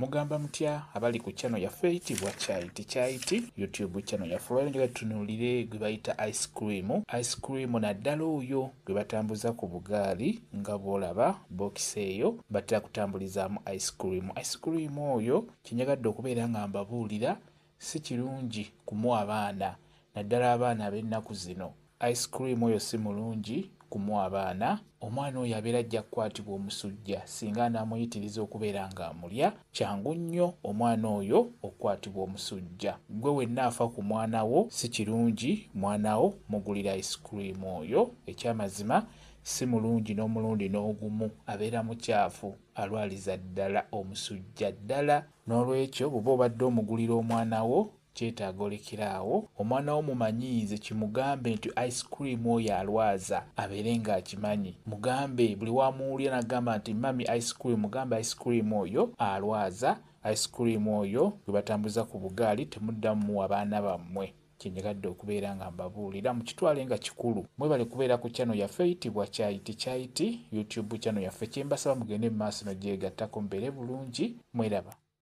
Mugamba mutya abali ku channel yaffe eyitibwa Kyayiti Kyayiti YouTube channel yaffe. Olwaleero njagala tutunuulire gwe bayita ice cream. Ice cream naddala oyo gwe batambuza ku bugaali nga bw'olaba bookisi eyo batera kutambulizaamu ice cream. Ice cream oyo kye njagadde okubeera nga mbabuulira si kirungi kumuwa baana naddala abaana ab'ennaku zino. Ice cream oyo si mulungi kumuwa baana. Omwana oyo abeera ajja kukwatibwa omusujja singa anaamuyitiriza okubeera ng'amulya. Kyangu nnyo omwana oyo okukwatibwa omusujja. Ggwe wenna afa ku mwana wo si kirungi mwana wo mugulira ice cream oyo. Ekyamazima si mulungi n'omulundi n'ogumu, abeera mukyafu, alwaliza ddala omusujja ddala. N'olwekyo bw'oba obadde omugulira omwana wo kyetaaga olekere awo. Omwana wo mumanyiize, kimugambe nti ice cream oyo alwaza, abeere ng'akimanyi. Mugambe buli w'amuwulira n'agamba nti mummy ice cream, mugambe ice cream oyo alwaza, ice cream oyo gwe batambuza ku bugaali temuddamu muwa baana bammwe. Kye njagadde okubeera nga mbabuulira mukitwale nga kikulu. Mwebale kubeera ku channel yaffe eyitibwa Kyayiti Kyayiti YouTube channel yaffe. Kye mbasaba mugende mu maaso n'ogyegattako mubeere bulungi, mweraba.